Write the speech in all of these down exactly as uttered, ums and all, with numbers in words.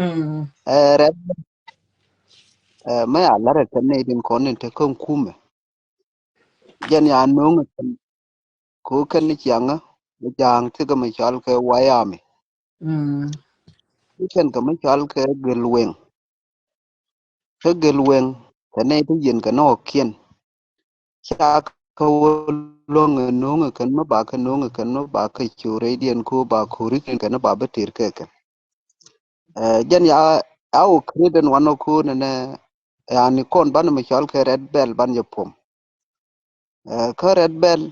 Mm. Ɛ, rɛp, ɛ, mɛ a lärɛ kɛn nɛy tin kɔn tin te kä kumɛ. Jɛn ya no̱o̱ŋ kɛn, ko kɛn ni ciaŋä, mi ja̱a̱ŋ thikɛ mi cɔal kɛ White Army. Mm. Kɛn kɛ mi cɔal kɛ Gel Weŋ. Kä Gel Weŋ kɛ nɛy ti yen kɛ nɔɔkiɛn. Ca kɛ wä luäŋ ɛ no̱o̱ŋ ɛ kɛn mi ba kɛ no̱o̱ŋ ɛ kɛn mi ba kɛ cu rɛydiɛn ko ba ko̱ri kɛn kɛn ba bi ter kɛ kɛn. Ɛ, jɛn ya, ya wä create ɛn wanɔ ko nɛnɛ, yani kɔn banɛ mi cɔal kɛ Red Belt ban jɛ puɔm. Ɛ, kä Red Belt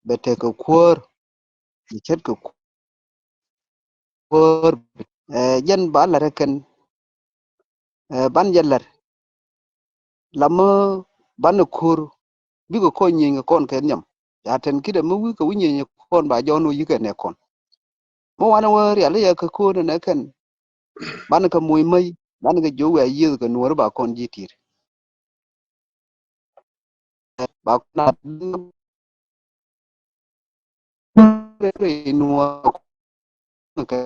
bɛ tekɛ kuäär, bɛ ce̱tkɛ kuäär. Ɛ, jɛn ba la̱r ɛ kɛn, ɛ, ban jɛ la̱r. Lamä banɛ ko̱r bikɛ kɔn nyieny kɛ kɔn kɛ nhiam. Ya tɛn kidɛ mi wi̱i̱ kɛ wi̱i̱ nyieny kɛ kɔn ba jɔn wä yikɛ nɛ kɔn. Mi wanɛ wä rial i̱ yɛ kɛ ko̱r nɛ nɛ kɛn. Banɛ kɛ moc mäc, banɛ kɛ jiök wiaa yiëëth kɛ nuɔ̱ɔ̱ri ba kɔn ji̱ ti̱i̱t. Ba kɔn a nuɔ̱ɔ̱ri nuɔ̱ɔ̱ri kɛ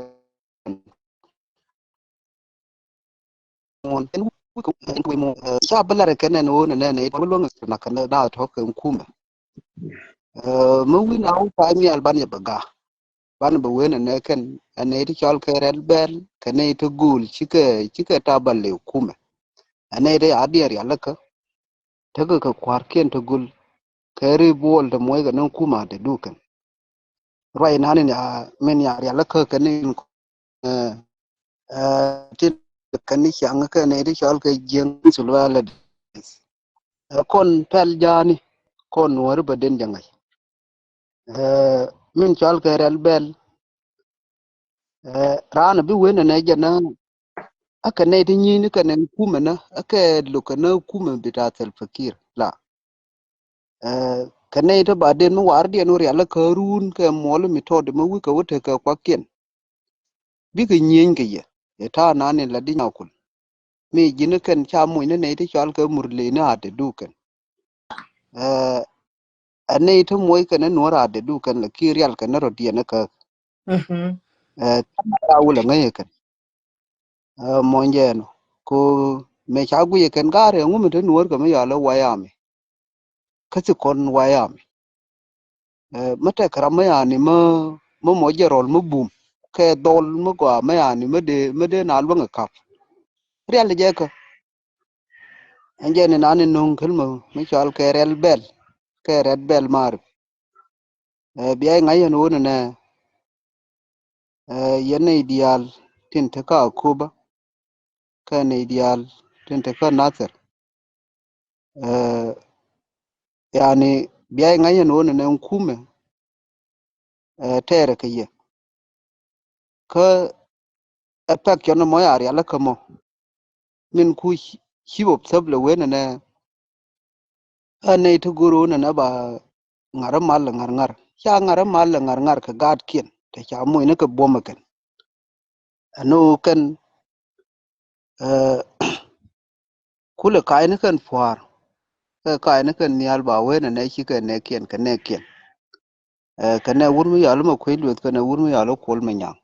Ca bi lar kɛn ɛn ɣöö nɛnɛ nɛy ti luäŋ na kɛn na tɔ̱ kɛ kumɛ. Ɛ, mi wi̱n a wä pay nhial ban yɛ bɛ ga̱. Ban bɛ wen ɛnɛ kɛn ɛn nɛy ti cɔl kɛ Red Belt kɛ nɛy ti gul cikɛ, cikɛ ta bal lɛ kumɛ. Ɛn nɛy ti a diɛɛr yalikä. Tekɛ kɛ kua̱rkiɛn ti gul kɛ ri buɔl ti muɔckɛ ni kumɛ a te dukɛn. Ruac nani ni a min ya rialikä kɛ ni, ɛ, ɛ, ti kɛ ni ciaŋ kɛ ni ti cɔl kɛ jiäŋ sulua lɛ. Ɛ, kɔn pɛl ja̱a̱ni kɔn nuɔ̱ɔ̱ri bä den jɛ ŋa̱c. Ɛ, min cɔl kɛ Red Belt. Ɛ, raan bi wen ɛnɛ jɛ na a kɛ nɛy ti nyi̱i̱ni kɛ nɛ kumɛ na a kɛ luk kɛ na kumɛ bita Salva Kiir la. Ɛ, kɛ nɛy ti ba den mi war diɛn wä rialikä ruun kɛ muɔl mi tɔt mi wi̱i̱ kɛ wä tekɛ kuakiɛn. Bikɛ nyieny kɛ yɛ ɛ ta̱a̱ nani la di nyakul. Mi ji̱n kɛn ca muc ni nɛy ti cɔal kɛ Murleni a te dukɛn. Ɛ, ɛ nɛy ti muɔc kɛn ni nuɔ̱r a te dukɛn la ki rial kɛn ni rɔ diɛn ni käk. Ɛ, tha̱a̱ŋ a wulɛ ŋäc kɛn. Ɛ, mɔnyɛ ɛnɔ ko mɛ ca guic kɛn ga̱a̱r ɛŋu mi te nuɔ̱ɔ̱r kɛ mi yɔal ɛ White Army. Kä thi kɔn White Army. Ɛ, mi tɛk ram mi yani mi, mi mɔ jɛ rɔl mi bum kɛ dhɔl mi gɔaa mi yani mi dee, mi dee na luäŋ ɛ kap. Rial jɛ kä ɛn jɛ ni nani nuŋ kel mi, mi cɔal kɛ Red Belt, kɛ Red Belt marip. Ɛ, bia iŋa̱c yɛn wun ɛnɛ, ɛ, yɛn nɛy diaal tin te kä Akoba kɛ nɛy diaal tin te kä Nathir. Ɛ, yani bia iŋa̱c yɛn wun ɛnɛ kumɛ, ɛ, tɛɛrɛ kɛ yɛ. Kä ɛ pɛk cɔn mɔ ya rialikä mɔ. Min ku ci, ci wä thäp lɛ wen ɛnɛ. Ɛ nɛy ti go̱r wen ɛnɛ ba ŋa̱r mal ŋa̱r ŋa̱r. Ca ŋa̱r mal ŋa̱r ŋa̱r kɛ gaatkiɛn. Te ca muc ni kɛ buɔm kɛn. Ɛn ɣöö kɛn, ɛ, kulɛ ka̱a̱cni kɛn pua̱a̱r. Kɛ ka̱a̱cni kɛn nhial ba wen ɛnɛ cikɛ nɛɛkiɛn kɛ nɛɛkiɛn. Ɛ, kɛnɛ wur mi yɔal mɛ kuec lueth kɛnɛ wur mi yɔal kuɔl mɛ nyaŋ.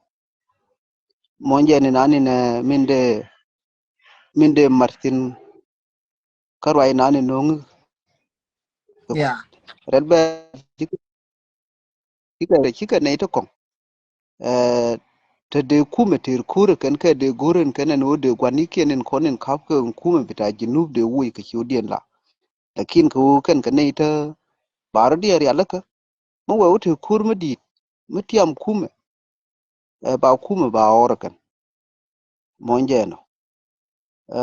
Mɔnyɛ ni nani nɛ min dee, min dee mat thi̱n kä ruac nani no̱o̱ŋ. Red Belt cikɛ, cikɛ, cikɛ nɛy ti kɔŋ. Ɛ, te dee kumɛ ter ko̱r kɛn kɛ dee go̱r in kɛn ɛn ɣöö dee gua̱nikiɛn in kɔn in ka̱p kɛ in kumɛ bita Junub dee woc kɛ ciötdiɛn la. Lakin kɛ ɣöö kɛn kɛ nɛy te ba rɔ diɛɛr rialikä. Mi wee wä te ko̱r mi di̱i̱t mi tiam kumɛ. Ɛ, ba kumɛ ba ɣɔr kɛn. Mɔnyɛ ɛnɔ. Ɛ,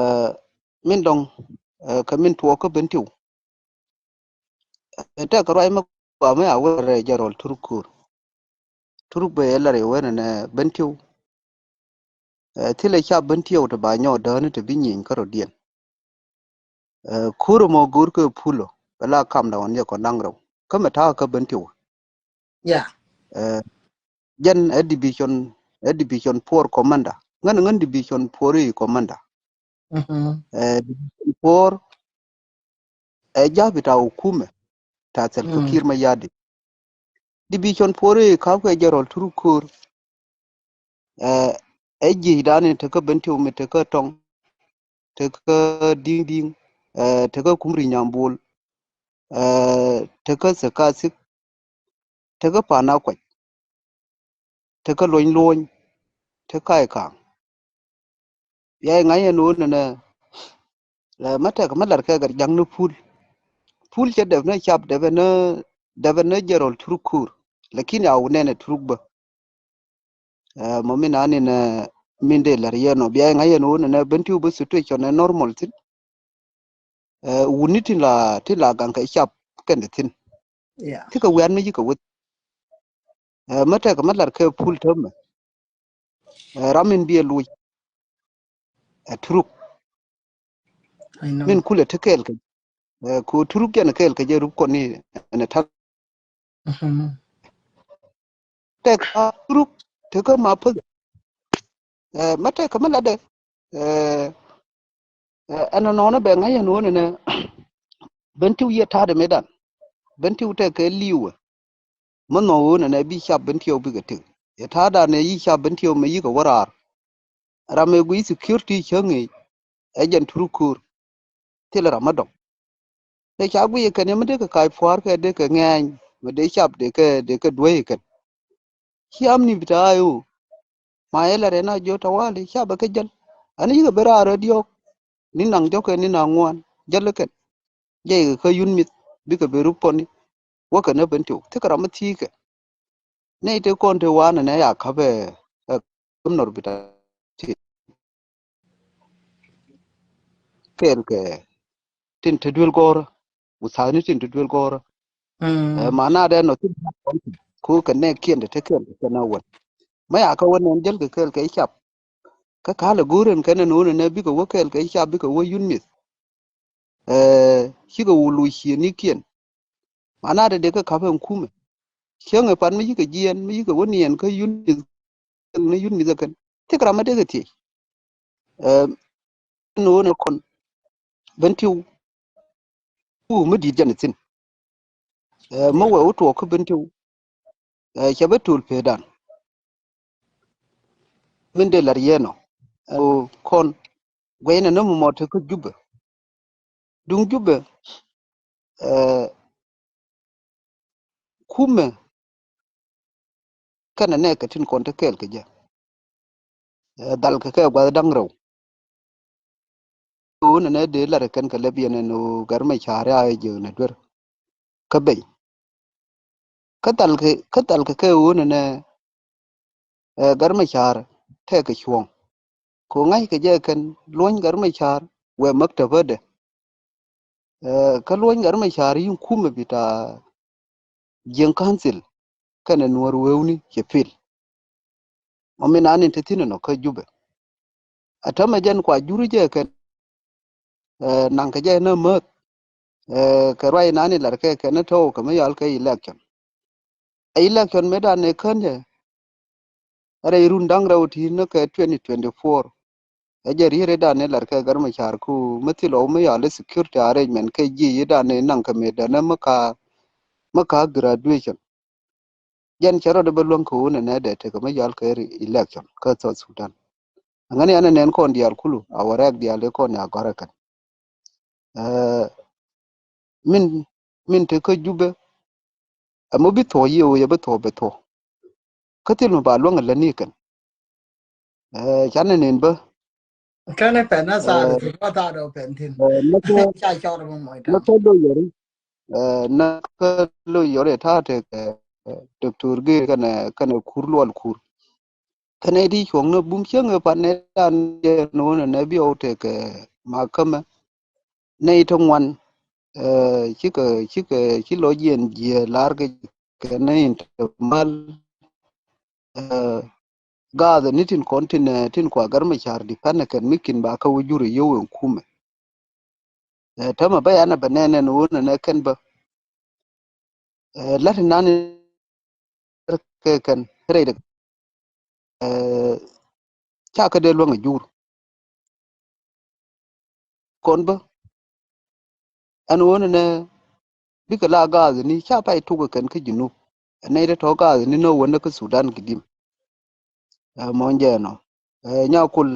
min dɔŋ, ɛ, kɛ min tuɔɔk kä Bentiu. Ɛ, tɛk kɛ ruac mi gɔaa mi a wee rɛ jɛ rɔl Turuk ko̱r. Turuk bɛ ɛ lar yɛ wen ɛnɛ Bentiu. Ɛ, thilɛ ca Bentiu te ba nyɔɔk dääni te bi nyieny kä rɔ̱diɛn. Ɛ, ko̱r mɔ go̱r kɛ Pulo bɛ la kamda ɣɔn yɛ kɔn da̱ŋ rɛw. Kä mɛ ta̱a̱ kä Bentiu. Ɛ, jɛn ɛ division, ɛ division four commander. Ŋän, ŋän division four i̱ commander. Ɛ, division four ɛ ja̱ bita hukumɛ ta Salva Kiir Mayardit. Division four i̱ ka̱pkɛ jɛ rɔl Turuk ko̱r. Ɛ, Ɛ ji̱ dan in tekä Bentiu mi tekä Tɔŋ, tekä Diŋ Diŋ, eh, tekä Kumri Nyambul, eh, tekä Seka Sik, tekä Pana Kuac, tekä Luony Luony, tekä Kai Kaŋ. Bia iŋa yɛn wun nɛ, eh, mɛ tɛk mɛ lar kɛ gat jaŋ ni Pul. Pul cɛ dɛp ni cap, dɛp ni, dɛp ni jɛrɔl Turuk kur. Lakin ya wun nɛn ɛ Turuk bä. Eh, mɔ min ani nɛ min dee lar yɛn ɔ. Bia iŋa yɛn wun nɛ Bentiu bä situation ɛ normal thin. Eh, wuni tin la, tin la gaŋ kɛ cap kɛn thi̱n. Yeah. Ti kɛ wian mi yi kɛ weth. Eh, mɛ tɛk mɛ lar kɛ Pul täämɛ. Eh, ram in bi ɛ luc. Eh, Turuk. I know. Min kulɛ ti kɛɛl kɛ. Eh, ku Turuk jɛn kɛɛl kɛ jɛ rup kɔni ɛn ɛ tal. Mhm. Tɛk a Turuk tekä ma päth. Eh, mɛ tɛk mɛ lat dɛ. Eh, eh, ɛn nɔnɔ bɛ ŋa̱c ɛn wun nɛ. Bentiu yɛ ta̱a̱dɛ mëëdan. Bentiu tɛk kɛ li̱wɛ. Mɛ nhɔk wun nɛ bi cap Bentiu bikɛ tëk. Yɛ ta̱a̱dan nɛ yi cap Bentiu mɛ yikɛ wä raar. Ram ɛ guiy security cäŋ i̱ ɛ jɛn Turuk kur. Thilɛ ram mɛ dɔ̱ŋ. Tɛ ca guiy kɛn yɛ mi dee kɛ kac pua̱a̱r kɛ dee kɛ ŋɛɛny mi dee cap dee kɛ, dee kɛ duäc kɛn. Ci amni bita ayo. Ma yɛ lɛ rɛn a jiɔ tawali cap bɛ kɛ jäl. Ani yikɛ ben raar rɛ diɔ̱ɔ̱k. Ni naŋ jɔkɛ ni naŋ ŋuan jäl kɛn. Jɛ yikɛ kä yun mith bikɛ ben rup kɔni. Wäkɛ ni Bentiu thikɛ ram mi thiikɛ. Nɛy ti kɔn ti wanɛ nɛ ya ka̱pɛ, ɛ, governor bita ti. Kɛɛl kɛ tin te duel gɔrä. Wuthathni tin te duel gɔrä. Mm. Ɛ, mana dɛ nɔ tin te kɔn ti. Ku kɛ nɛ kiɛn te te kɛɛl kɛ kɛn a wän. Ma ya kä wän nɛn jäl kɛ kɛɛl kɛ cap. Kä kalɛ go̱o̱rɛn kɛn ɛn wun ɛnɛ bikɛ wä kɛɛl kɛ cap bikɛ wä yun mith. Ɛ, cikɛ wä luc ciënikiɛn. Mana dee dee kä ka̱p ɛn kumɛ. Cäŋ ɛ pan mi cikɛ jiɛɛn, mi cikɛ wä niɛn kä yun mith, ni yun mith ɛ kɛn. Thik ram mi dee kɛ thiec. Ɛ, ɛn wun ɛ kɔn. Bentiu. Ku mi di̱i̱t jɛn ɛ thi̱n. Ɛ, mi wee wä tuɔɔk kä Bentiu. Ɛ, cɛ bä tul peedan. Min dee lar yɛn ɔ. Ɛ, kɔn guɛy nɛ ni mɔmɔ te kä Jubɛ. Duŋ Jubɛ, ɛ, kumɛ kɛnɛ nɛ kɛ tin kɔn te kɛɛl kɛ jɛ. Ɛ, dhal kɛ kɛ gua̱th da̱ŋ rɛw. Wun nɛ dee lar kɛn kɛ lɛp yɛn ɛn ɣöö Gat Macar a jɛ nɛ duer. Kä beny. Kä dhal kɛ, kä dhal kɛ kɛ wun nɛ, ɛ, Gat Macar tɛk kɛ cuɔ̱ɔ̱ŋ. Kɛ ɣöö ŋa̱ckɛ jɛ kɛn luɔ̱ny Gat Macar wɛ maktabädɛ. Ɛ, kä luɔ̱ny Gat Macar yin kumɛ bita Jiɛŋ Council kɛnɛ Nuɔ̱ɔ̱r wewni cɛ pil. Mɔ min an in te thi̱n ɛnɔ kä Jubɛ. A täämɛ jɛn kua juri jɛ kɛn, ɛ, naŋ kɛ jɛ nä mäth. Ɛ, kɛ ruac in an in lar kɛ kɛn tɔw kɛ mi yal kɛ election. Ɛ election mëëdan ɛ kän jɛ. Rɛy run da̱ŋ rɛw ti ni kɛ twenty twenty-four. Ɛ jɛ riet ëëdan ni lar kɛ Gat Macar ku mi thil ɔ mi yal i̱ security arrangement kɛ ji̱ i̱ dan ni naŋ kɛ mëëdan ni mi ka, mi ka graduation. Jɛn cɛ rɔɔdɛ bä luäŋ kɛ wun ɛnɛ dee tekɛ mi yal kɛ election kä South Sudan. Aŋäni ɛn ɛ nɛn kɔn diaal kulu a wä rɛɛk diaal i̱ kɔn ya gɔ̱rä kɛn. Ɛ, min, min te kä Jubɛ. Ɛ, mɔ bi thuɔ̱k yiëë wee yɛ bi thuɔ̱k bɛ thuɔ̱k. Kä thil mi ba luäŋ ɛ lätni kɛn. Ɛ, canɛ nin bä. Kɛnɛ pɛn a thaat, ɛ, ti ba thaat ɔ pɛn thin. Ɛ, näkä, ca cɔr mɔ mɔc näkä lo̱c yɔri. Ɛ, näkä lo̱c yɔri ta̱a̱ tekɛ, ɛ, Doctor Gir kɛnɛ, kɛnɛ Kur Luɔl Kur. Kɛnɛ ti cuɔ̱ŋ ni bum cieŋ ɛ pan nɛ dan jɛ no̱o̱n ɛ nɛ bi ɔw tekɛ makämɛ. Nɛy ti ŋuan, ɛ, cikɛ, cikɛ, ci lɔc yɛn jiɛ lar kɛ kɛ nɛ in te mal, ɛ, gaath ni tin kɔn tin, ɛ, tin kua Gat Macar di pan ɛ kɛn mi kin ba kä wä jur ɛ yio̱w ɛn kumɛ. Ɛ, tämɛ bä yan ɛ bɛ nɛn ɛn wun ɛ nɛ kɛn bä. Ɛ, lat inan kɛ kɛn rɛydɛ, ɛ, ca kä dee luäŋ ɛ jur. Kɔn bä ɛn ɣöö nɛnɛ bikɛ la gaath ni ca pay tuk ɛ kɛn kä Junub. Ɛ nɛy te tɔ̱ gaath ni nɔ wänä kä Sudan kidim. Ɛ, mɔn jɛ ɛnɔ. Ɛ, Nyakul,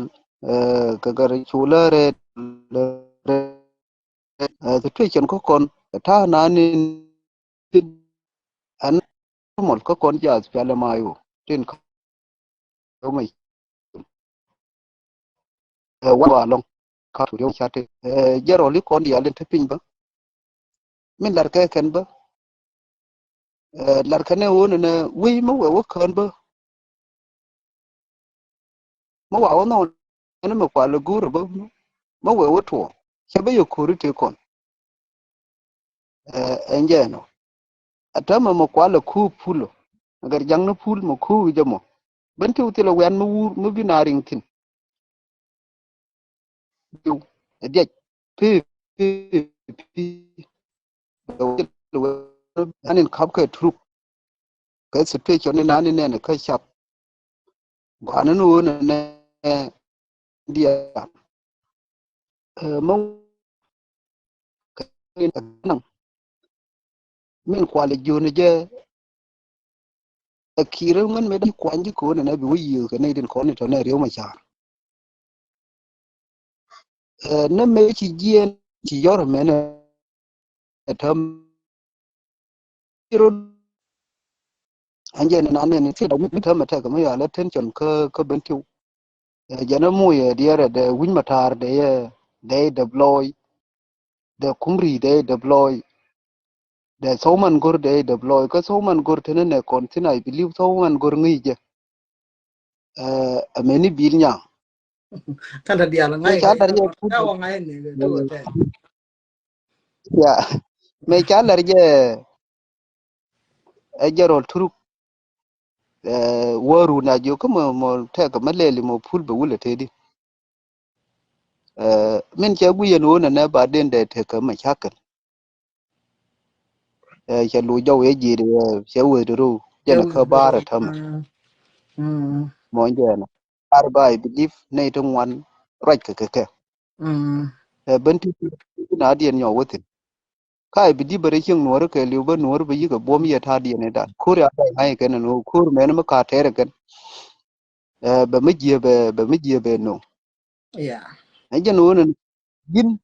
ɛ, kɛ Gɛr Cul ɛ rɛt, ɛ, situation kä kɔn, ɛ, ta̱a̱ nani tin ɛn mɔl kä kɔn jath pialɛ ma yo tin kä mɛ. Ɛ, wa lɔŋ ka tu riw chat, ɛ, jɛ rɔl i kɔn dial in te piny bä. Min lar kɛ kɛn bä. Ɛ, lar kɛn ɛ wun nɛ wei mä wɛ wä kään bä. Mä wa wä nɔ ɛn mɛ kual ɛ gur bä. Mä wɛ wä tuɔ cɛ bä yɛ kuri ti kɔn. Ɛ, ɛn jɛ nɔ. A tämɛ mɛ kual ɛ ku pul ɔ. Gɛr jaŋ ni pul mɛ ku jɛ mɔ. Bän ti wä thil ɛ wian mä wur mä bi na riŋ thin. Diw ɛ diɛc pi pi pi. Anin kap kɛ truk kɛ situation ni nani nɛn kä cap. Guani ni wun nɛ diɛ. Ɛ, mä kɛ ni nɛ min kual jun jɛ. Ɛ, kiri ŋän mi da kuany ji koni nɛ bi wä yiëë kɛ nɛ din koni tɔ nɛ riw ma car. Ɛ, nɛ mɛ ci jiɛn ci yɔr mɛn ɛ täm. Rot an jɛ ni nan ni ti da mi täm ɛ tɛk mi yal attention kä, kä Bentiu. Ɛ, jɛn ɛ muyɛ diɛrɛ dɛ wi̱ny ma ta̱a̱r dɛ yɛ dɛ deploy. Dɛ kumri dɛ deploy. Dɛ thok man gor dɛ deploy kä thok man gor tini nɛ kɔn thin, I believe thok man gor ŋi̱i̱c jɛ. Ɛ, ɛ mɛni bil nyaŋ. Kanda dial ŋa̱c ca lar jɛ kut. Ka wa ŋa̱c ni kɛ tu kɛ. Ya. Mɛ ca lar jɛ ɛ jɛ rɔl turuk. Ɛ, wä run a jiök kä mɔ, mɔ tɛk mɛ lɛli mɔ pul bɛ wulɛ tedi. Ɛ, min cɛ guiyɛn wä nɛ nɛ ba den dɛ tek kä mɛ cakɛl. Ɛ, cɛ lu jɔw yɛ ji̱i̱ri, ɛ, cɛ wee di ru jɛn kä bar ɛ tämɛ. Mɔ jɛn bar ba, I believe nɛy ti ŋuan ruac kɛ kɛ kɛ. Ɛ, ben ti na diɛn nyɔ wä thin. Ka I believe bɛ rɛ cieŋ nuɔri kɛ liw bä nuɔri bä yikɛ buɔm yɛ ta̱a̱ diɛn idan. Kur ya bɛ ŋa̱c kɛn ni wä kur mɛn mi ka tɛɛr kɛn. Ɛ, bɛ mi jiɛ bɛ, bɛ mi jiɛ bɛ no. Ɛ jɛn wä ni ji̱n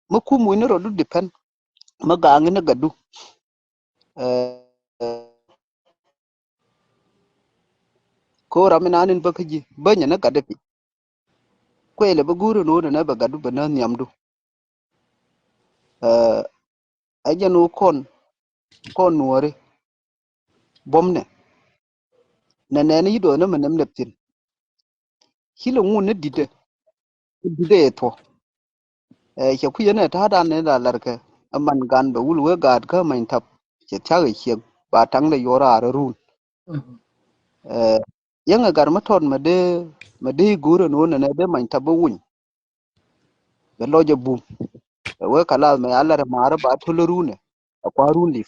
mi kum wi̱ni rɔ du depend. Mi gaŋ ni gadu. Ɛ, ko ram mi nanin bä kä ji̱ bä nyɛ ni gadu pi. Kuɛlɛ bä guuri nuuri nɛ bɛ gatdu bɛ nä nhiamdu. Ɛ, ɛ jɛn wä kɔn, kɔn nuɔri buɔmnɛ. Nɛ nɛni yi duɔth nä mɛ nɛm nɛp thin. Ci lɛ ŋun ni di̱tdɛ. Di̱tdɛ yɛ thuɔ. Ɛ, cɛ kui̱ yɛn ɛ ta̱a̱dan ni la larkɛ. Ɛ man gan bɛ wul wee gaat kä many tap. Cɛ thiak ɛ ciek ba taŋ dɛ yuɔr raar run. Ɛ, yäŋɛ gat mi tɔt mɛ dee, mɛ dee i̱ go̱o̱r ɛn ɣöö nɛnɛ dee many tap bä wuny. Bɛ lɔc ɛ bum. Ɛ wee kalath mɛ a lat ɛ maarä ba to̱l run ɛ. Ɛ kua run lip.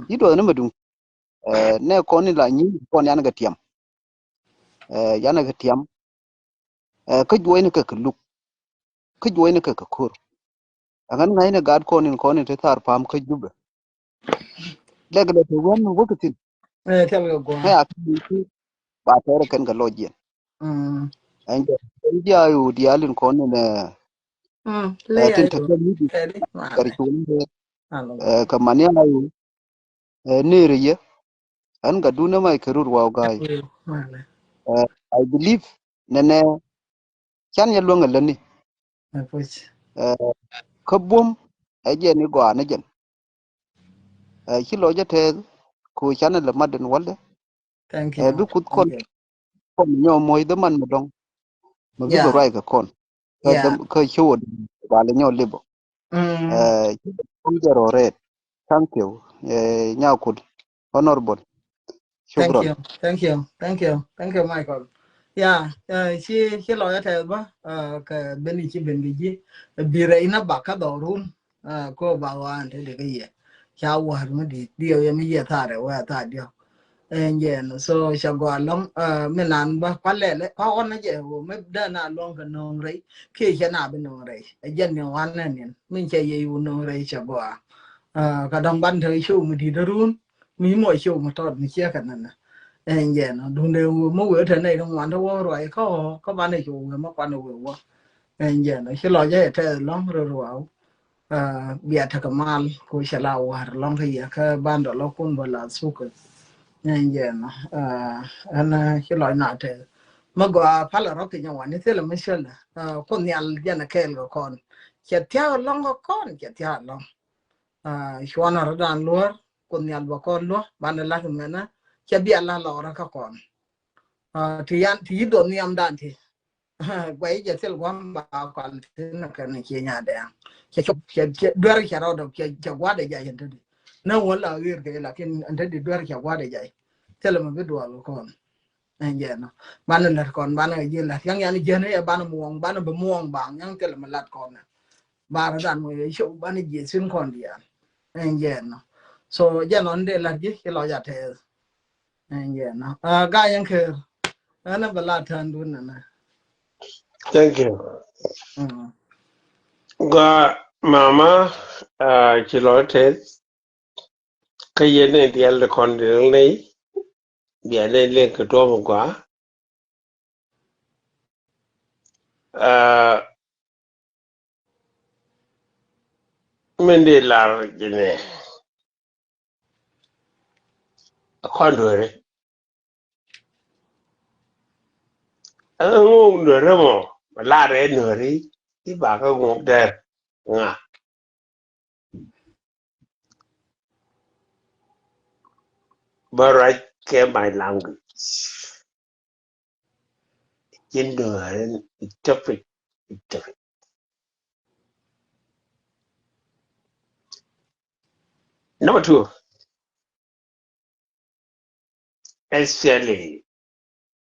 Yi duɔth ni mɛ duŋ. Ɛ, nɛ kɔn in la nyi kɔn yan kɛ tiam. Ɛ, yan kɛ tiam. Ɛ, kä juɔcni kɛ kɛ luk. Kä juɔcni kɛ kɛ ko̱r. Ɛ ŋän ŋa̱cni gaat kɔn in kɔn in te thar pam kä Jubɛ. Lɛk lɛ te wän mi wäk thin. Ɛ, tɛl kɛ gua̱a̱. Ŋäc a kä ba tɛɛr kɛn kɛ lɔc jiɛn. Ɛn jɛ ɛn jɛ a yo̱o̱ diaal in kɔn in ɛ. Ɛ, tin te kɛ mi di kɛr cuɔ̱n in ɛ, kɛ mani a yo̱o̱. Ɛ, neri yɛ. Ɛn gatdu ni mac kɛ rut waw ga̱a̱y. Ɛ, I believe nɛnɛ can yɛ luäŋ ɛ lätni. Ɛ, kä buɔ̱m ɛ jɛn i̱ gɔaa ni jɛn. Ɛ, ci lɔc ɛ tɛth ku can ɛ lɛ mat in wäldɛ. Ɛ, bi kuth kɔn kɔn nyɔ moc däman mi dɔŋ. Mi bi kɛ ruac kɛ kɔn. Kä däm kä cio̱w ba lɛ nyɔ lip ɔ. Ɛ, ci kɔn jɛ rɔ rɛɛt. Thank you. Ɛ, Nyakul. Honorable. Shukran. Thank you. Thank you. Thank you. Thank you, Michael. Ya, ɛ, ci, ci lɔc ɛ tɛth bä, ɛ, kɛ ben i̱ ci ben kɛ ji̱. Bi rɛy na bak kä dhɔrun. Ɛ, ko ba wan te dee kä yɛ. Ca wäär mi di̱i̱t diɛw yɛ mi yɛ thaar ɛ wee thaar diɔ̱k. Ɛn jɛn so ca gɔaa lɔ̱ŋ, ɛ, mi nan bä kua lɛlɛ kua ɣɔn ni jɛ wä mi dee na luɔ̱ŋ kɛ no̱o̱ŋ rɛy kiɛ cɛ na bi no̱o̱ŋ rɛy. Ɛ jɛn ni wan nɛ nin min cɛ yɛ wä no̱o̱ŋ rɛy ca gɔaa. Ɛ, ka dɔ̱ŋ ban te show mi di̱i̱t run mi mɔ show mi tɔt mi ciɛ kɛ nɛnɛ. Ɛn jɛn ɔ duundɛ wee mä wee te nɛy ti ŋuan te wä ruac kä ɔ kä banɛ cu wee mä kuanɛ wee wä. Ɛn jɛn ɔ ci lɔc ɛ tɛth lɔ̱ŋ rɔ ruaw. Bia tekɛ mal ku cɛ la war lɔ̱ŋ kä yɛ kä bandɔl ɔ kun bä la thukɛ. Ɛn jɛn ɔ ɛn ci lɔc na tɛth. Mä gɔaa palɛ rɔ piny ɛ wani thilɛ mi cäl ɛ kun nhial jɛn ɛ kɛɛl kɛ kɔn. Cɛ thia̱k lɔ̱ŋ kɛ kɔn cɛ thia̱k lɔ̱ŋ. Cuɔnɛ rɔ dan luɔr kun nhial bä kɔn luɔr banɛ lat mɛnɛ. Cɛ bia la lɔrä kä kɔn. Ti yan ti yi duɔth nhiam dan ti guay jɛ thil guam ba kɔl tin kɛn ci nya dɛŋ. Cɛ cop cɛ duer cɛ rɔdɔ cɛ guadɛ jay ɛn tedi. Nä wä la ɣir kɛ lakin ɛn tedi duer cɛ guadɛ jay. Thil mɛ bi duɔl kɔn. Ɛn jɛ nɔ banɛ lät kɔn banɛ jɛ lät yaŋ yan jɛ ni banɛ muɔŋ banɛ bi muɔŋ baŋ yaŋ thil mɛ lät kɔn. Bar dan mɔ yɛ cop banɛ jɛ sin kɔn dian. Ɛn jɛ nɔ so jɛ nɔ ni dee lät jɛ ci lɔ ja tɛth. Ɛn jɛ nɔ a ga yɛn kɛ ɛn bɛ la tan dun nɛ. Thank you. Gua mama ci lɔ tɛth. Kä yɛn ni diɛl di kɔn di nɛy bia nɛy liɛŋ kɛ tuɔm gua. Min di lar jinɛ a kɔn dueri. Ɛn ŋuk dueri mɔ ma lar ɛ dueri ti ba kä ŋuk dɛr ŋa. Bä ruac kɛ my language. Ci nuääri itopik itopik. Number two, S P L A,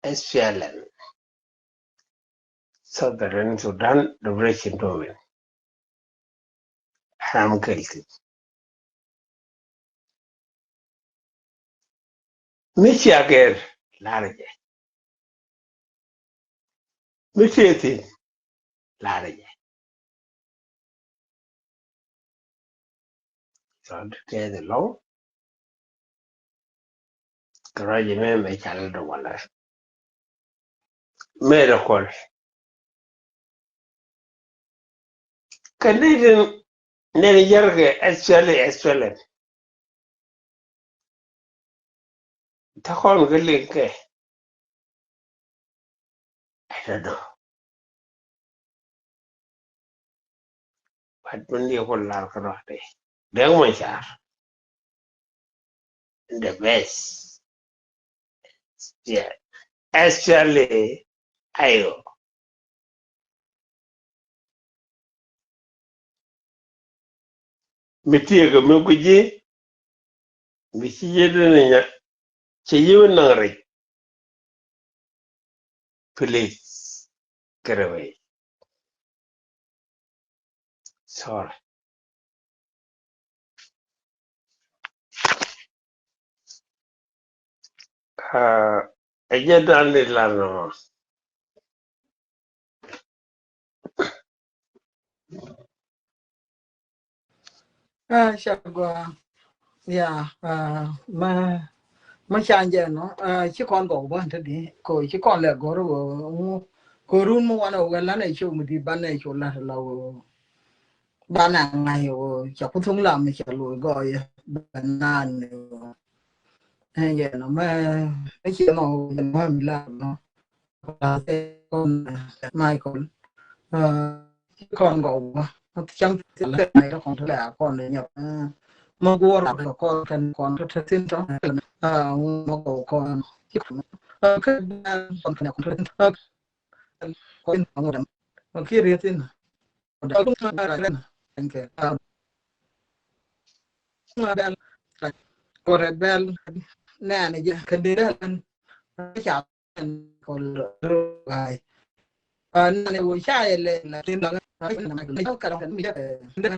S P L M, Southern Sudan Liberation Movement. Ram kɛl kɛ mi cia gɛr lar jɛ. Mi cie thin lar jɛ. Cɔl ti tɛth ɛlɔŋ kɛ ruac ɛmɛ mɛ cal dɔŋ walɛ. Mɛ dɔkɔl kɛ ni tin nɛn yɛrkɛ S P L A, S P L M. Ta̱kɔn kɛ liŋ kɛ. I don't know. But min diɛ ku lar kɛ rɔɔdɛ Riek Machar the best. Yeah. S P L A I O. Mi tiekɛ mi guici mi ci yet ni nya ci yiw naŋ rɛc. Please kɛ rɛ wei. Sorry. Ɛ jɛ dan di lar nɔmɔ. Ca gua ya ma ma ca jɛ nɔ ci kɔn gɔw ban te di ko ci kɔn lɛ gɔr wä ŋu ko run mu wan wä lan ɛ ci mi di ban ɛ ci lat la wä ban a ŋa̱c wä ca ku thuŋ lam ca lu gɔy ban nan. Ɛn jɛ nɔ mɛ mɛ ci nɔ mɛ mi la nɔ. Michael. Kɔn gɔw bä cäŋ thilɛ kɔn thilɛ kɔn nyɔk mɛ guɔr kɔn kɛn kɔn tɔ thin tɔ mɛ gɔw kɔn kɛ kɔn kɛn kɔn tɔ thin tɔ kɔn kɔn kɔn kɔn kɔn Kɔrɛ bɛl nɛɛnɛ jɛ kɛ dee dee ca kɔl gai. Nɛɛnɛ wä ca yɛ lɛ la tin la ka dɔŋ mi jɛ kɛ dee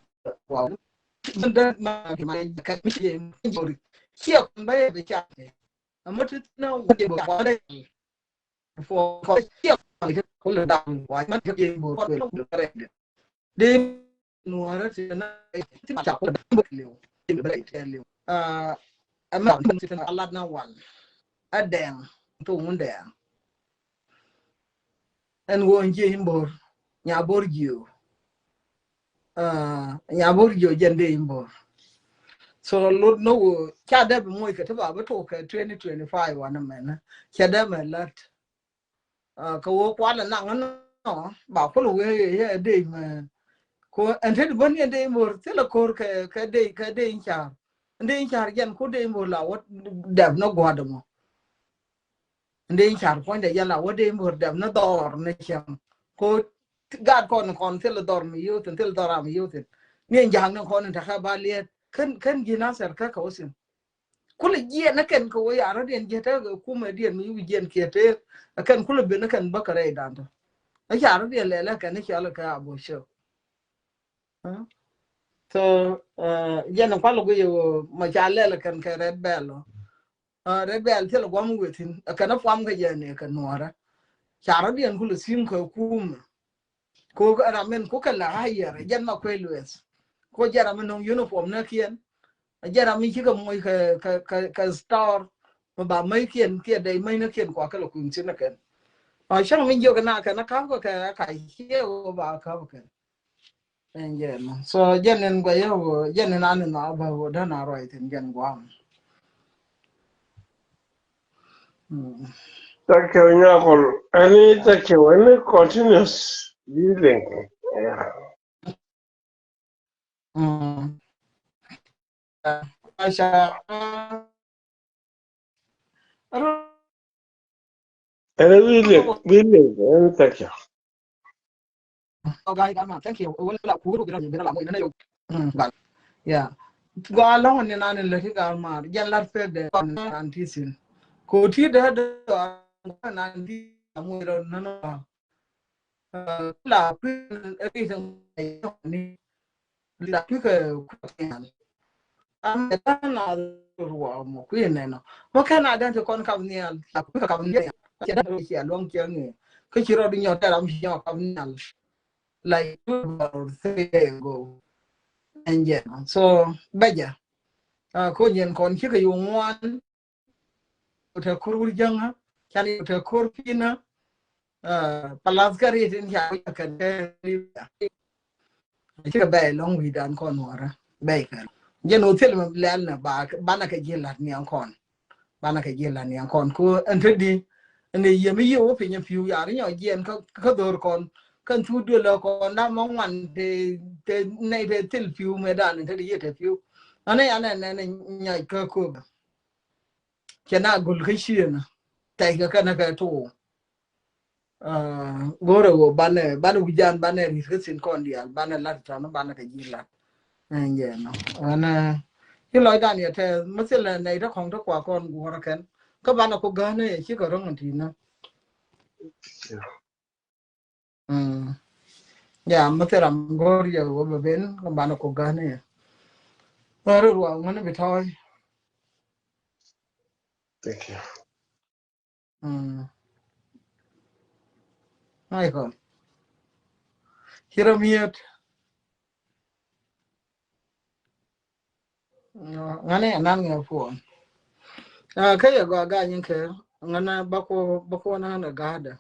wa dee ma ki ma kɛ mi jɛ jori. Ciɛ kɔn bɛ yɛ bɛ ca kɛ. Amä ti na wä jɛ bɛ wa dee. Fo kɔ ciɛ kɔn kɛ kɔl dee wa ma kɛ jɛ bɛ kɔl kɔl kɔl. Di nuɔrɛ ti na ti ma ca kɔ dee bä liw ti bä tɛ liw. Ɛmɛ ti na alat na wal. Adɛŋ, Thuŋ Dɛŋ. Ɛn ɣöö ɛn jiɛ in bo̱r, Nyabor Jiö. Ah, Nyabor Jiö jɛn dee in bo̱r. So lot ni ɣöö ca dee bi moc kɛ ti ba bi tok kɛ twenty twenty-five wanɛ mɛn. Ca dee mɛ lat. Ah, kɛ ɣöö kualɛ naŋ nɔ ba kulɛ wee yɛ dee mɛ. Ko ɛn te di bä ni dee in bo̱r thilɛ ko̱r kɛ, kɛ dee, kɛ dee in car. Dee in car jɛn ku dee in bo̱r la wä dɛp ni gua̱dɛ mɔ. Dee in car puɔ̱nydɛ jɛn la wä dee in bo̱r dɛp ni dhɔr ni cäŋ. Ko gaat kɔn kɔn thil dhɔr mi yio̱thin, thil dhɔr ram yio̱thin. Ni in ja̱a̱k ni kɔn in tekɛ ba liɛt. Kän, kän ji̱ Nasir kä kɛ wä thin. Kulɛ jiɛn ni kɛn kɛ wä ya rɔ̱diɛn jiɛ tekɛ kumɛ diɛn mi wi̱i̱ jiɛn kiɛ tëë. Kɛn kulɛ ben ni kɛn bä kɛ rɛy dan tɔ. A ca rɔ̱diɛn lɛlɛ kɛn ni cɔl kɛ a bo̱ cäk. So, uh, jɛn kual guiy ɣöö ma ca lɛl kɛn kɛ Red Belt ɔ. Uh, Red Belt thil guam wethin, kɛn a puam kɛ jɛn ɛ kɛ nuɔrɛ. Ca rɔ̱diɛn kulɛ thi̱n kɛ kumɛ. Ko ram min ku kɛ la hayɛr, jɛn ma kuɛ lueth. Ko jɛn ram min nɔŋ uniform ni kiɛn. Jɛn ram min cikɛ moc kɛ, kɛ, kɛ, kɛ store. Ma ba mäc kiɛn, kiɛ dɛy mäc ni kiɛn kua kɛ lɛ kui̱n thi̱n ni kɛn. A cäŋ min jiök na kɛn a ka̱p kɛ kɛ ka ciɛ wä ba ka̱p kɛn. Ɛn jɛn. So jɛn in guɛyä wä, jɛn in an in a bä wä dän a ruac thin jɛn guam. Mm. Thank you, Nyakol. Any, thank you. Any continuous reading? Yeah. Mm. Ɛn a wi̱i̱ liɛk, wi̱i̱ liɛk, ɛn a thank you. Thank you. Wala la kuru bi ra bi ra la mo ina na yo. Mm, gal. Yeah. Gua long ni nan le ki gal mar. Jɛn lar pek de nan ti sin. Ko ti de de nan ti mo ro na no. La kui̱ ɛ kui̱ kɛ kui̱ kɛ kui̱ nhial. Am ɛ than a ruɔ mɔ kui̱ nɛnɔ mɔ kɛn a dɛn ti kɔn kap nhial. La kui̱ kɛ kap nhial. Cɛ dɛn ti cia luɔ̱ŋ ciɛ ŋi̱i̱ kä ci rɔɔd nyɔ tɛr am ci nyɔ kap nhial. Like two or three day ago. Ɛn jɛn so bɛjɛ. Ko nyɛn kɔn cikɛ yuŋ wan. Tɛ ko̱r wur jäŋä can tɛ ko̱r pinä. Palath kä rit in ca wi̱i̱ kɛ kɛ Libya. Cikɛ bɛy lɔŋ wi̱i̱dan kɔn wärä bɛy kɛ jɛn wä thil mi lɛl nɛ ba banɛ kɛ ji̱ la̱t niɛŋ kɔn. Banɛ kɛ ji̱ la̱t niɛŋ kɔn ko ɛn te di. Ɛn yɛ mi yɛ wä piny piu yar nyɔ jiɛn kä dhor kɔn kɛn thu duel kɔn da mɔ ŋuan te nɛy te thil piu mɛ dan ɛn te di yɛ te piu. Anɛ anɛ nɛ nɛ nyac kä ko̱bä. Cɛ na gul kä ciënä tɛy kɛ kɛnɛ kɛ tuɔ. Go̱rɛ wä banɛ banɛ wi̱can banɛ ri̱t kä thin kɔn diaal banɛ lat tɔn banɛ kɛ ji̱ lat. Ɛn jɛ nɔ ɛn ci lɔcdan yɛ tɛ mithil nɛ nɛy te kɔŋ te kua kɔn guɔ̱rä kɛn kä banɛ ku gäänä yɛ cikɛ ro̱ŋ ɛn ti̱nä. Ya mithil ram go̱r yɛ wä bɛ ben kä banɛ ku gäänä yɛ. Ɣän rut wa ŋun bi tɔ̱ɔ̱c. Thank you. Michael. Ci rɔ miöt. Ŋani anan ŋɛ puɔn. Kä yɛ gɔaa ga̱a̱ nyin kɛ ŋani bä ku bä ku nan ɛ ga̱a̱dɛ.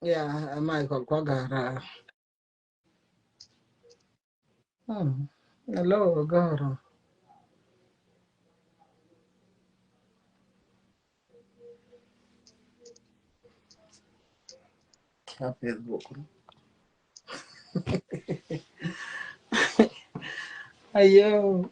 Ya Michael kua ga̱a̱ raa. Hmm. Hello, goro. Ca Facebook. Ayo.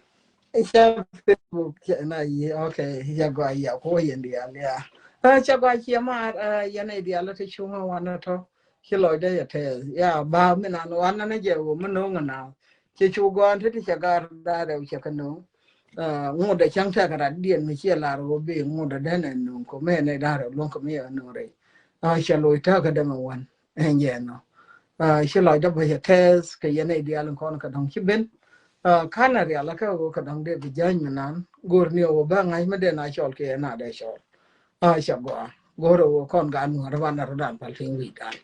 Ca Facebook ca na yi. Okay. Ca gua ya ko yen dial ya. Ca gua cia mar ya na dial ta chunga wana to. Ci lɔcdä yɛ tɛth ya ba mi nan wan nanä jɛ wä mi no̱o̱ŋ na. Cɛ cu gɔ̱a̱n ti ti cɛ gar da̱rɛ cɛ kɛ no̱o̱ŋ. Ŋut dɛ cäŋ tɛk rat diɛn mi ciɛ lar wä bi ŋut dɛ dɛn ɛn no̱o̱ŋ kɔ mɛ nɛ da̱rɛ luɔ̱ŋ kɛ mi yɛ no̱o̱ŋ rɛy. Cɛ loc täk kɛ dämɛ wan ɛn jɛ nɔ. Ci lɔcdä bä cɛ tɛth kɛ yɛn nɛ diaal in kɔn kɛ dɔ̱ŋ ci ben. Kanɛ rial kɛ wä kɛ dɔ̱ŋ dee bi jäny mi nan go̱r ni wä bä ŋa̱c mi dee na cɔl kɛ yɛn na dee cɔl. Cɛ gɔaa go̱rɛ wä kɔn gan nuɔ̱ɔ̱rä banɛ rɔ̱dan pal piny wi̱i̱dan.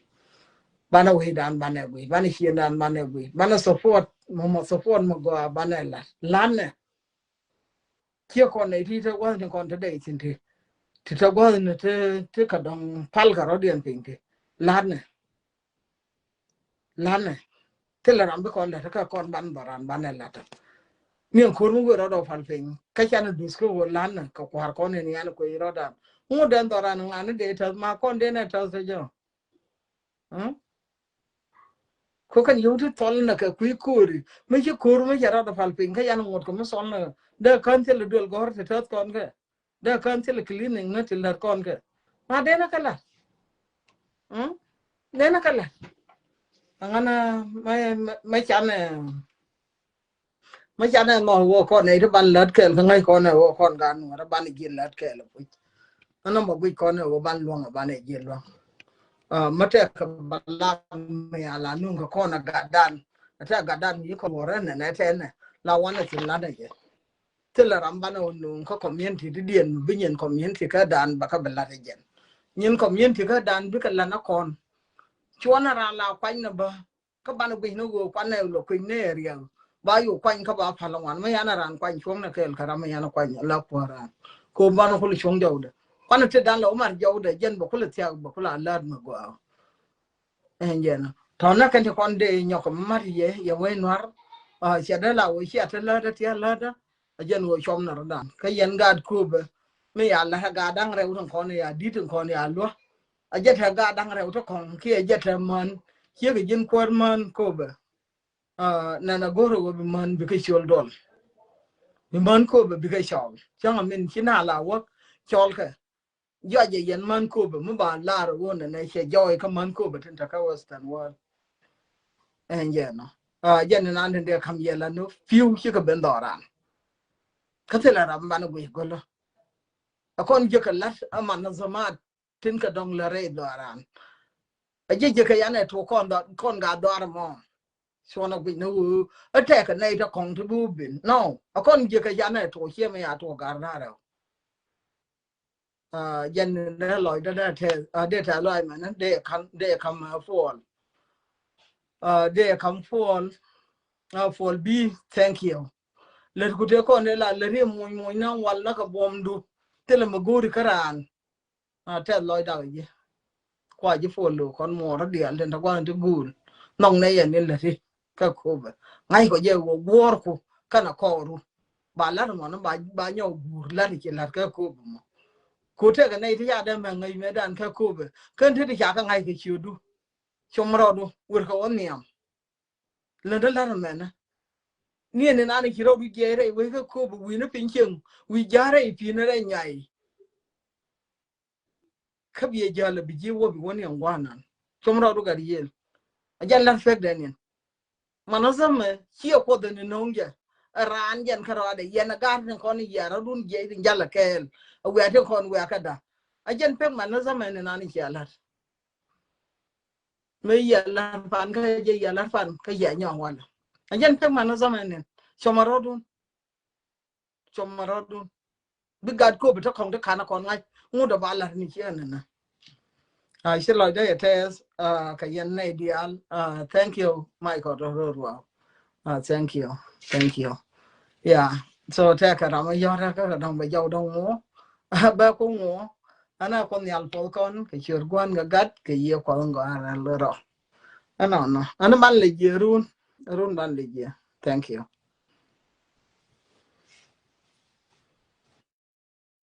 Banɛ wi̱i̱dan banɛ gui̱i̱ banɛ ciëndan banɛ gui̱i̱ banɛ support mɔmɔ support mɔ gɔaa banɛ lat lanɛ. Ciɛ kɔn nɛy ti te gua̱thni kɔn te dɛy thi̱n ti, ti te gua̱thni te, te kɛ dɔ̱ŋ pal kɛ rɔ̱diɛn piny ti. La̱tnɛ. La̱tnɛ. Thilɛ ram bi kɔn lät kä kɔn ban dhɔran banɛ la̱t. Niɛn ko̱r mi wëë rɔ̱dɔ pal piny kä canɛ duth kä ɣöö la̱tnɛ kɛ kua̱r kɔn in yan kuec rɔ̱dan. Ŋut dɛn dhɔran ŋa̱ni dee täth ma kɔn dee nɛ täth te jɔ. Kä kɛn yio̱w ti thɔl nɛ kɛ kui̱ ko̱ri mi ci ko̱r mi cɛ rɔ̱dɔ pal piny kä yan ŋuɔ̱t kɛ mi thɔl nɛ dee kän thilɛ duel gɔ̱r ti täth kɔn kɛ. Dee kään thilɛ cleaning ni ti lät kɔn kɛ. Ma denɛ kɛ la. Denɛ kɛ la. Aŋana mɛ canɛ mɛ canɛ mɔ wä kɔn ɛ ti ban lät kɛɛl kä ŋäc kɔn ɛ wä kɔn gan wä ban ji̱ lät kɛɛl puc. Ɛn mɔ guic kɔn ɛ wä ban luɔŋ ɛ ban ɛ ji̱ luɔŋ. Mɛ tɛk kɛ ba la mi ala nuŋ kɛ kɔn ɛ gatdan. Ɛ tɛk gatdan mi kɔn wä rɛ nɛ nɛ tɛnɛ la wanɛ thin lanɛ jɛ. Thilɛ ram banɛ wä nuŋ kä community ti diɛn bi nyin community kä dan ba kä bi lat jɛn. Nyin community kä dan bi kɛ lan a kɔn. Cuɔn a ran la kuany na ba kä banɛ guic ni wä kuan na wä kui̱ ni area. Ba yu kuany kä ba pal ŋuan mi yan a ran kuany cuɔŋ na kɛɛl kä ram mi yan a kuany la kuɔ ran. Ko banɛ kul cuɔŋ jɔwdɛ. Kuan ti dan la wä mar jɔwdɛ jɛn ba kul thiak ba kul a lat mi gɔaa. Ɛn jɛn tɔnä kɛn ti kɔn dee nyɔk mat yɛ yɛ wee nuar. Ciɛ dee la wee ciɛ ti lätdä ti a lätdä. A jɛn wee cɔm na rɔ dan kä yɛn gaat Köpɛ. Mi ya lɛ gaat daŋ rɛw ti kɔn ya dit ti kɔn ya luä. A jɛ tɛ gaat daŋ rɛw ti kɔn kiɛ jɛ tɛ män. Ciɛ kɛ ji̱n kuäär män Köpɛ. Nɛn a go̱r wee bi män bikɛ ciöl dɔl. Bi män Köpɛ bikɛ cɔl cäŋ a min ci na la wäk cɔl kɛ. Jɔc ɛ yɛn män Köpɛ mi ba lar wun ɛnɛ cɛ jɔɔy kä män Köpɛ tin te kä Western world. Ɛn jɛ nɔ jɛn ni nan tin dee kam yɛ la ni piu cikɛ ben dhɔran. Kä thilɛ ram ban guic gölä. A kɔn jiäkä lat a man na zomat tin kɛ dɔŋ la rɛy dhɔran. A jiɛ jiäkä yan ɛ tok kɔn ga dhɔr mɔ. Cuɔn a guic ni wuu a tɛk a nɛy te kɔŋ ti bi wä ben nɔ a kɔn jiäkä yan ɛ tok ciɛ mi ya tok gar na rɛw. Jɛn dee lɔcdä dee tɛ dee tɛ lɔc mɛn dee kam dee kam puɔl. Dee kam puɔl. Puɔl bi thank you. Lät ku tëë kɔn dee la lät riɛ muɔny muɔny na wal na kɛ buɔmdu. Thilɛ mi go̱o̱ri kä raan. Tɛth lɔcdä kɛ ji̱ kua ji̱ puɔl lo̱o̱ kɔn muɔɔr diaal tin te gua̱n ti guul. Nhɔk nɛ yɛn ni lät ti kä Köpɛ ŋa̱ckɔ jɛ wä guɔ̱ɔ̱rku kɛnɛ kɔɔru. Ba lat mɔni ba nyɔk guur lat i̱ ci lat kä Köpɛ mɔ. Ku tekɛ nɛy ti ca dee mɛ ŋäc mɛ dan kä Köpɛ kɛn ti ti ca kä ŋa̱c kɛ ciötdu. Com rɔɔdu wër kɛ wä nhiam. Ländä lat mɛnɛ. Niɛn ni nan i̱ ci rɔɔdu jiɛc rɛy wec kä Köpɛ wi̱i̱ni piny cieŋ wi̱i̱ ja̱a̱r rɛy pi̱i̱ni rɛy nyay. Kä biɛ jäl bi ji̱ wä bi wä ni ɛŋ gua̱a̱nan. Com rɔɔdu gat yiël. A jɛn la̱r pek dɛn in. Manazamɛ ciɛ kuɔth in no̱o̱ŋ jɛ. Ɛ raan jɛn kä rɔɔdɛ yɛn a ga̱a̱r tin kɔn yɛ rɔɔdun jiɛc tin jal a kɛɛl. A wiaa tin kɔn wiaa kä da̱. A jɛn pek manazamɛ ni nan i̱ ciɛ la̱r. Mëë yɛ la̱r pan kä jɛ yɛ la̱r pan kä yɛ nyɔɔŋ walɛ. A jɛn pek manazamɛ ni. Com a rɔɔdun. Com a rɔɔdun. Bi gat Köpɛ te kɔŋ te kanɛ kɔn ŋa̱c ŋut a ba la̱r ni ciɛ nɛnɛ. Ci lɔcdä yɛ tɛth kɛ yɛn nɛy diaal. Thank you Michael Roro Ruau. Thank you. Thank you. Yeah. So tɛkɛ ram a yɔ̱t kä kɛ dɔ̱ŋ bɛ jɔw dɔ̱ŋ ŋuɔ. Bɛ ku ŋuɔ. Ɛn a ku nhial puɔth kɔn kɛ ciöt gua̱n kɛ gat kɛ yiëë kuɔth ŋɔaar ɛn lorɔ. Ɛnɔnɔ ɛn ban lɛ jiɛ run. Run ban lɛ jiɛ. Thank you.